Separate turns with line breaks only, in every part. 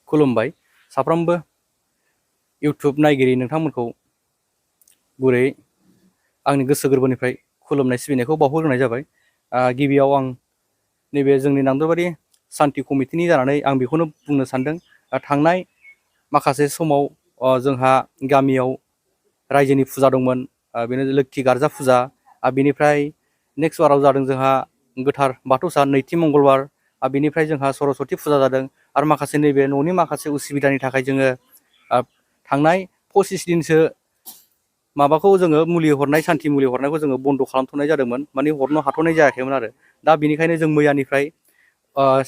खुलुमबाय साफ्रोमबो इउटुब नायगिरि नोंथांमोनखौ गुरै आंनि गोसो गोरबोनिफ्राय खुलुमनाय सिबिनायखौ बावहरग्रोनाय जाबाय। गिबियाव आं नैबे जोंनि नांदरबारि सान्थि कमिटिनि जानानै आं बेखौनो बुंनो सानदों। थांनाय माखासे समाव जोंहा गामियाव रायजोनि फुजा दंमोन, बेनो लोक्षि गार्जा फुजा। बेनिफ्राय नेक्स्ट बाराव जादों जोंहा गोथार बाथौ सान नैथि मंगलबार। बेनिफ्राय जोंहा सरस्वती फुजा जादों। आरो माखासे नैबे न'नि माखासे उसुबिदानि थाखाय जोङो थांनाय 25 दिनसो माबाखौ जोङो मुलि हरनाय सान्थि मुलि हरनायखौ जोङो बन्द' खालामथ'नाय जादोंमोन, माने हरनो हाथ'नाय जायाखैमोन आरो। दा बेनिखायनो जों मैयानिफ्राय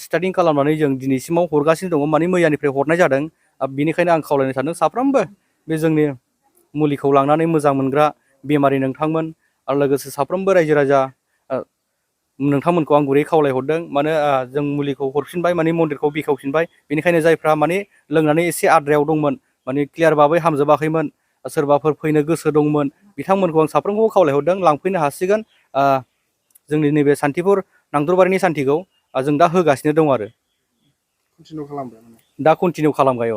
स्टार्टिं खालामनानै जों दिनैसिमाव हरगासिनो दङ, माने मैयानिफ्राय हरनाय जादों। बेनिखायनो आं खावलायनो सानदों साफ्रोमबो बे जोंनि मुलिखौ लांनानै मोजां मोनग्रा बेमारि नोंथांमोन आरो लोगोसे साफ्रोमबो रायजो राजा नोंथांमोनखौ आं गुरै खावलायहरदों। माने जों मुलिखौ हरफिनबाय, माने मन्दिरखौ बेखेवफिनबाय। बेनिखायनो जायफ्रा माने लोंनानै एसे आद्रायाव दंमोन, माने क्लियार बाबै हामजोबाखैमोन, सोरबाफोर फैनो गोसो दंमोन, बिथांमोनखौ आं साफ्रोमखौबो खावलायहरदों लांफैनो हासिगोन। जोंनि नैबे सान्थिपुर नांदरबारिनि सान्थिखौ जों दा होगासिनो दं आरो
कन्टिनिउ खालामबाय माने
दा कन्टिनिउ खालामबाय।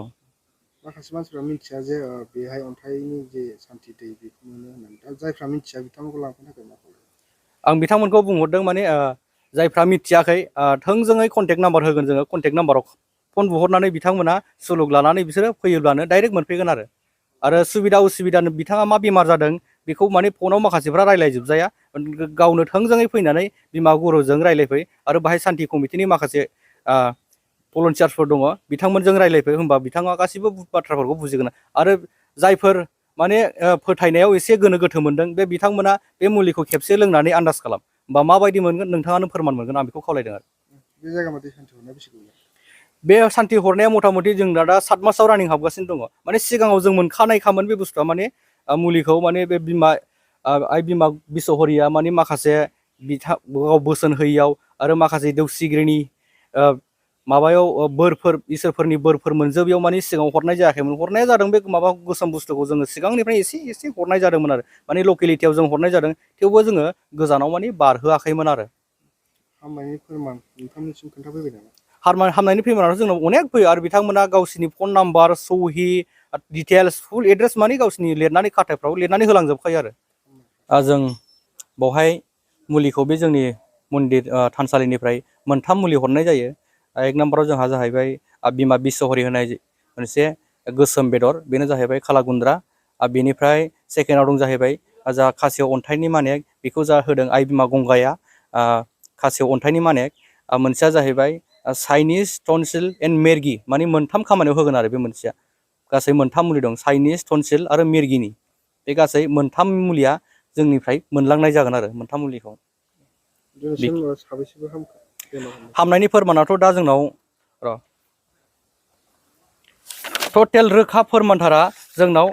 माखासे मानसिफ्रा मिथिया जे बेहाय अन्थाइनि जे सान्थि दै बेखौ मोनो होननानै। दा जायफ्रा मिथिया बिथांमोनखौ लांफैनो थाखाय मा खालामो?
आं बिथांमोनखौ बुंहरदों, माने जायफ्रा मिथियाखै थोंजोङै कन्टेक्ट नाम्बार होगोन जोङो, कन्टेक्ट नाम्बाराव फन बुहरनानै बिथांमोना सुलुग लानानै बिसोरो फैयोब्लानो डाइरेक्ट मोनफैगोन आरो सुबिदा उसुबिदा बिथाङा मा बेमार जादों बेखौ माने फनाव माखासेफ्रा रायज्लायजोबजाया। गावनो थोंजोङै फैनानै बिमा गुरुजों रायज्लायफै आरो बाहाय सान्थि कमिटिनि माखासे भलन्टियार्सफोर दङ, बिथांमोनजों रायज्लायफै, होनबा बिथाङा गासिबो बाथ्राफोरखौ बुजिगोन। आरो जायफोर माने फोथायनायाव एसे गोनो गोथो मोनदों, बे बिथांमोना बे मुलिखौ खेबसे लोंनानै आन्दाज खालाम, होमबा माबायदि मोनगोन नोंथाङानो फोरमान मोनगोन। आं बेखौ खावलायदों आरो
बे जायगा मादि सान्थि हरनाया बेसे गोबाव?
बे सान्थि हरनाया मथा मथि जों दा 7 मासाव रानिं हाबगासिनो दङ। माने सिगाङाव जों मोनखानायखामोन बे बुस्थुआ, माने मुलिखौ माने बे आइ बिमा बिसहरिया माने माखासे गाव बोसोन होयियाव आरो माखासे दौसिगिरिनि माबायाव बोरफोर इसोरफोरनि बोरफोर मोनजोबैयाव माने सिगाङाव हरनाय जायाखैमोन। हरनाया जादों बे माबा गोसोम बुस्थुखौ जोङो सिगांनिफ्राय एसे एसे हरनाय जादोंमोन आरो, माने लकेलिटियाव जों हरनाय जादों, थेवबो जोङो गोजानाव माने बारहोआखैमोन आरो।
हामनायनि फोरमान नोंथांमोननिसिम खोन्थाफैबाय नामा?
हामनायनि फोरमानाथ' जोंनाव अनेक फैयो, आरो बिथांमोना गावसिनि फन नाम्बार, सहि, डिटेल्स, फुल एड्रेस माने गावसिनि लिरनानै खाथायफ्राव लिरनानै होलांजोबखायो आरो। जों बावहाय मुलिखौ बे जोंनि मन्दिर थानसालिनिफ्राय मोनथाम मुलि हरनाय जायो। 1 नाम्बाराव जोंहा जाहैबाय बिमा बिसहरि होनाय मोनसे गोसोम बेदर, बेनो जाहैबाय खाला गुन्द्रा। बेनिफ्राय सेकेन्डआव दं जाहैबाय जा खासेव अन्थाइनि मानेक, बेखौ जा होदों आइ बिमा गंगाया, खासेव अन्थाइनि मानेक। मोनसेया जाहैबाय चाइनिस टनसिल एन्ड मेरगि, माने मोनथाम खामानियाव होगोन आरो बे मोनसेया। गासै मोनथाम मुलि दं, चाइनिस टनसिल आरो मेरगिनि। बे गासै मोनथाम मुलिया जोंनिफ्राय मोनलांनाय जागोन आरो मोनथाम मुलिखौ।
दिनैसिम साबेसेबो बेमार
हामनायनि फोरमानाथ' दा जोंनाव टटेल रोखा फोरमानथारा जोंनाव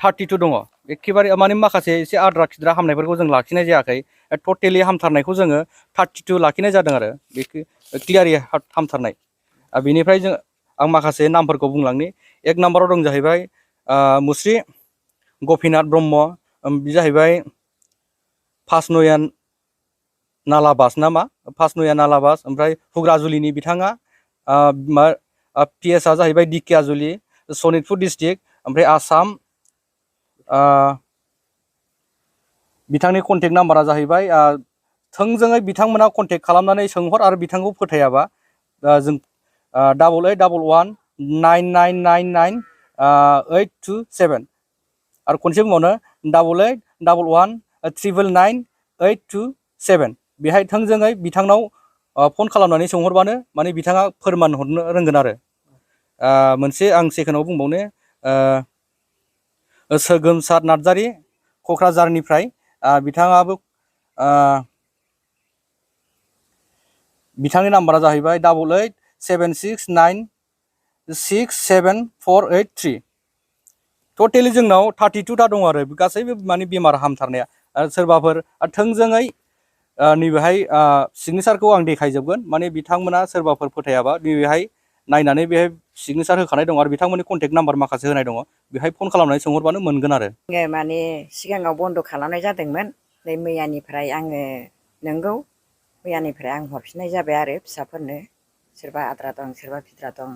32 दङ। एखेबारे माने माखासे एसे आद्रा खिद्रा हामनायफोरखौ जों लाखिनाय जायाखै। टटेलि हामथारनायखौ जोङो 32 लाखिनाय जादों आरो बे क्लियारि हामथारनाय। बेनिफ्राय आं माखासे नामफोरखौ बुंलांनि। 1 नाम्बाराव दं जाहैबाय मुस्रि गपिनाथ ब्रह्म, बे जाहैबाय फासनयन नालाबास नामा, फासनयन नालाबास। ओमफ्राय हुग्राजुलिनि बिथाङा पिएसआ जाहैबाय दिकियाजुलि, सनितपुर डिस्ट्रिक्ट, ओमफ्राय आसाम। बिथांनि कन्टेक्ट नाम्बारा जाहैबाय, थोंजोङै बिथांमोना कन्टेक्ट खालामनानै सोंहर, आरो बिथांखौ फोथायाबा जों 8811999827 आरो खनसे बुंबावनो 8811999827। बेहाय थोंजोङै बिथांनाव फन खालामनानै सोंहरबानो माने बिथाङा फोरमान हरनो रोंगोन आरो। मोनसे आं सेकेन्डआव बुंबावनो, सोगोमसार नार्जारि क'क्राझारनिफ्राय, बिथाङाबो बिथांनि नाम्बारा जाहैबाय 8876967483। टटेलि जोंनाव 32 दा दङ आरो गासैबो माने बेमार हामथारनाया। सोरबाफोर थोंजोङै नैबेहाय सिगनेसारखौ आं देखायजोबगोन, माने बिथांमोना सोरबाफोर फोथायाबा नैबेहाय नायनानै बेहाय सिगनेसार होखानाय दं, आरो बिथांमोननि कन्टेक्ट नाम्बार माखासे होनाय दङ, बेहाय फन खालामनानै सोंहरबानो मोनगोन आरो।
माने सिगाङाव बन्द' खालामनाय जादोंमोन, मैयानिफ्राय आङो नंगौ मैयानिफ्राय आं हरफिननाय जाबाय आरो फिसाफोरनो। सोरबा आद्रा दं सोरबा भिद्रा दं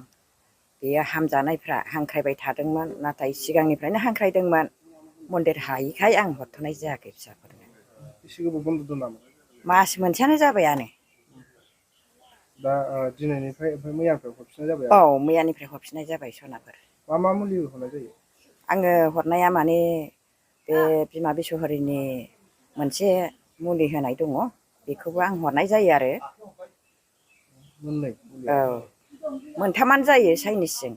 बेयो हामजानायफ्रा हांख्रायबाय थादोंमोन नाथाय सिगांनिफ्रायनो हांख्रायदोंमोन मन्दिर हायिखाय आं हरथ'नाय जायाखै फिसाफोरनो
एसे गोबाव बन्द' दं नामा
मास मोनसेयानो जाबायानो
दा दिनैनिफ्राय ओमफ्राय मैयानिफ्राय हरफिननाय जाबाय
औ
आरो
मैयानिफ्राय हरफिननाय जाबाय सनाफोर
मा मुलि हरनाय जायो
आङो हरनाया माने बे बिमा बिस'हरिनि मोनसे मुलि होनाय दङ बेखौबो आं हरनाय जायो आरो
मोननै
औ मोनथामानो जायो चाइनिसजों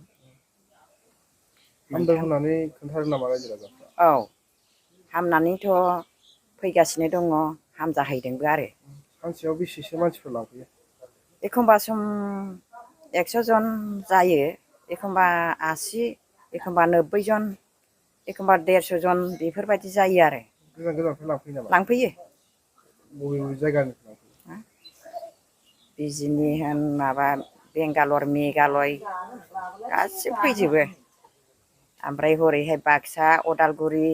हामदों
मोनथाम
होननानै खोन्थादों नामा रायजो राजाफ्रा
औ हामनानैथ' फैगासिनो दङ हामजाहैदोंबो आरो
सानसेयाव बेसेसो मानसिफोर लांफैयो
एखमबा सम 100 जन जायो एखमबा 80 एखमबा 90 जन एखमबा 150 जन बेफोरबायदि जायो आरो
गोजान गोजाननिफ्राय लांफैयो नामा
लांफैयो
बबे बबे जायगानिफ्राय
बिजिनि होन माबा बेंगालर मेघालय गासिबो फैजोबो ओमफ्राय हरैहाय बाक्सा उदालगुरि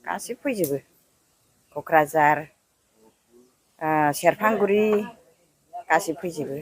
गासिबो फैजोबो क'क्राझार सेरफांगुरि गासिबो फैजोबो